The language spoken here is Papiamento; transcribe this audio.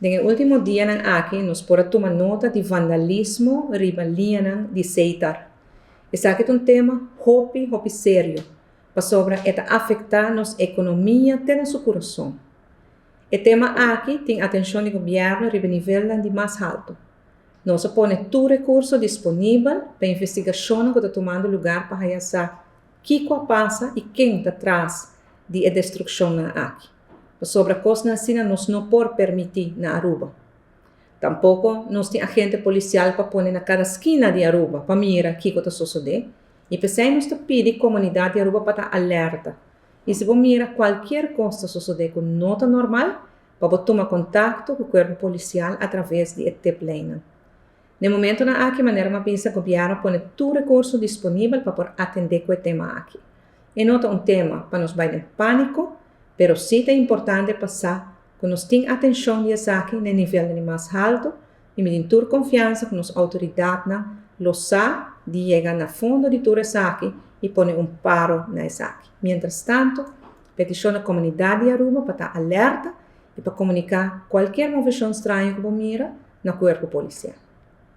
Den e último dianan aki nos por a tuma nota di vandalismo riba liñanan di Setar. Esaki ta un tema hopi hopi serio, pasobra e ta afektá nos ekonomia te na su kurason. E tema aki tin atenshon di gobièrnu riba e nivelnan di mas haltu. Nos a pone tur rekurso disponibel pa investigashonnan ku ta tumando lugar pa haya sa kiko a pasa i ken ta tras di e destrukshonnan aki. Pasobra kosnan asina nos no por permití na Aruba. Tampoko nos tin agente polisial pa pone na kada skina di Aruba pa mira kiko ta sosodé i p'esei nos ta pidi komunidat di Aruba pa ta alerta i si bo mira kualkier kos ta sosodé ku no ta normal pa bo tuma kontakto ku kuerpo polisial atraves di e tipleinnan. Na e momentonan aki manera mi a bisa gobièrnu a pone tur rekurso disponibel pa por atendé ku e tema aki. E no ta un tema pa nos bai den pániko, pero sí ta importante pa sa ku nos tin atenshon di esaki na e nivelnan di mas haltu i mi tin tur konfiansa ku nos outoridatnan lo sa di yega na fondo di tur esaki i pone un paro na esaki. Mientrastanto, petishon na komunidat di Aruba pa ta alerta i pa komuniká kualkier moveshon straño ku bo mira na kuerpo polisial.